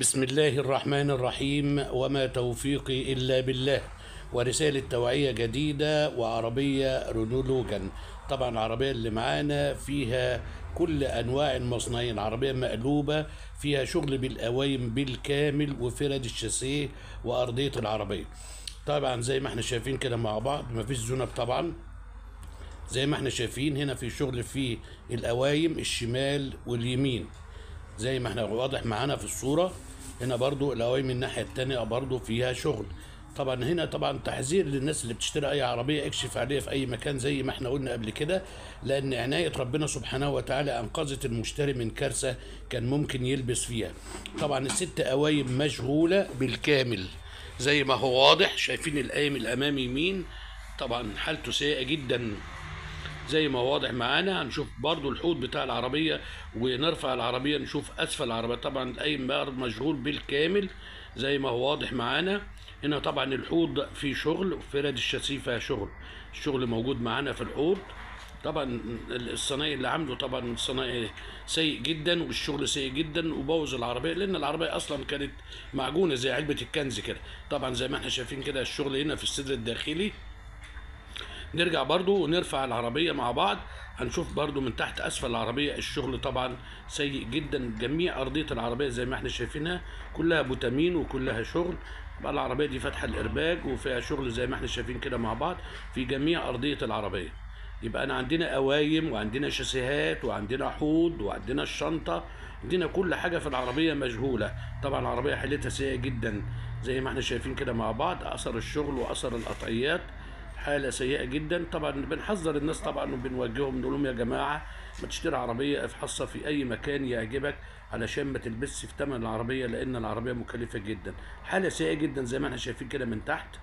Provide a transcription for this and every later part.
بسم الله الرحمن الرحيم، وما توفيقي إلا بالله. ورسالة توعية جديدة وعربية رونو لوجان. طبعا العربية اللي معانا فيها كل أنواع المصنعين، عربية مقلوبة فيها شغل بالقوايم بالكامل وفرد الشاسيه وأرضية العربية. طبعا زي ما احنا شايفين كده مع بعض مفيش ذنب. طبعا زي ما احنا شايفين هنا في شغل في القوايم الشمال واليمين زي ما احنا واضح معانا في الصورة. هنا برضو القوايم الناحية التانية برضو فيها شغل. طبعا هنا طبعا تحذير للناس اللي بتشتري اي عربية، اكشف عليها في اي مكان زي ما احنا قلنا قبل كده، لان عناية ربنا سبحانه وتعالى انقذت المشتري من كارثة كان ممكن يلبس فيها. طبعا الست قوايم مشغولة بالكامل زي ما هو واضح. شايفين القايم الامامي يمين طبعا حالته سيئة جدا زي ما واضح معانا. هنشوف برضو الحوض بتاع العربية ونرفع العربية نشوف أسفل العربية. طبعا القايم مشغول بالكامل زي ما هو واضح معانا. هنا طبعا الحوض فيه شغل وفرد الشاسيه فيها شغل، الشغل موجود معانا في الحوض. طبعا الصنايعي اللي عامله طبعا الصنايعي سيء جدا والشغل سيء جدا وبوظ العربية، لأن العربية أصلا كانت معجونة زي علبة الكنز كده. طبعا زي ما احنا شايفين كده الشغل هنا في الصدر الداخلي. نرجع برضو ونرفع العربية مع بعض، هنشوف برضو من تحت أسفل العربية الشغل طبعا سيء جدا. جميع أرضية العربية زي ما احنا شايفينها كلها بوتامين وكلها شغل. بقى العربية دي فاتحة الإرباج وفيها شغل زي ما احنا شايفين كده مع بعض في جميع أرضية العربية. يبقى أنا عندنا قوايم وعندنا شاسيهات وعندنا حوض وعندنا الشنطة، عندنا كل حاجة في العربية مجهولة. طبعا العربية حالتها سيئة جدا زي ما احنا شايفين كده مع بعض، أثر الشغل وأثر القطعيات حالة سيئة جدا. طبعا بنحذر الناس طبعا وبنوجههم نقول لهم يا جماعة ما تشتري عربية افحصها في أي مكان يعجبك علشان ما تلبسش في ثمن العربية، لأن العربية مكلفة جدا. حالة سيئة جدا زي ما احنا شايفين كده من تحت،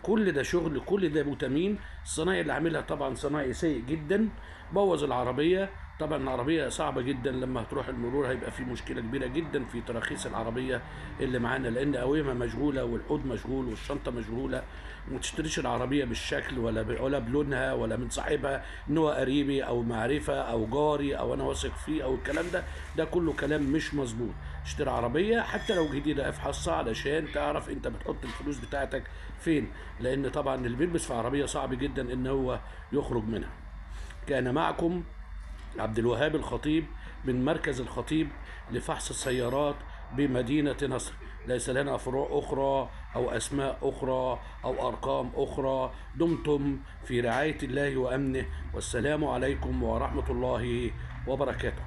كل ده شغل، كل ده بوتامين. الصنايعي اللي عاملها طبعا صنايعي سيء جدا، بوظ العربية. طبعا العربية صعبة جدا لما هتروح المرور، هيبقى في مشكلة كبيرة جدا في تراخيص العربية اللي معانا، لأن قوامها مشغولة والحوض مشغول والشنطة مشغولة. وما تشتريش العربية بالشكل ولا بلونها ولا من صاحبها إن هو قريبي أو معرفة أو جاري أو أنا واثق فيه أو الكلام ده، ده كله كلام مش مظبوط. اشتري عربية حتى لو جديدة افحصها علشان تعرف أنت بتحط الفلوس بتاعتك فين، لأن طبعا اللي بيلبس في عربية صعب جدا إن هو يخرج منها. كان معكم عبد الوهاب الخطيب من مركز الخطيب لفحص السيارات بمدينة نصر. ليس لنا فروع أخرى أو أسماء أخرى أو أرقام أخرى. دمتم في رعاية الله وأمنه، والسلام عليكم ورحمة الله وبركاته.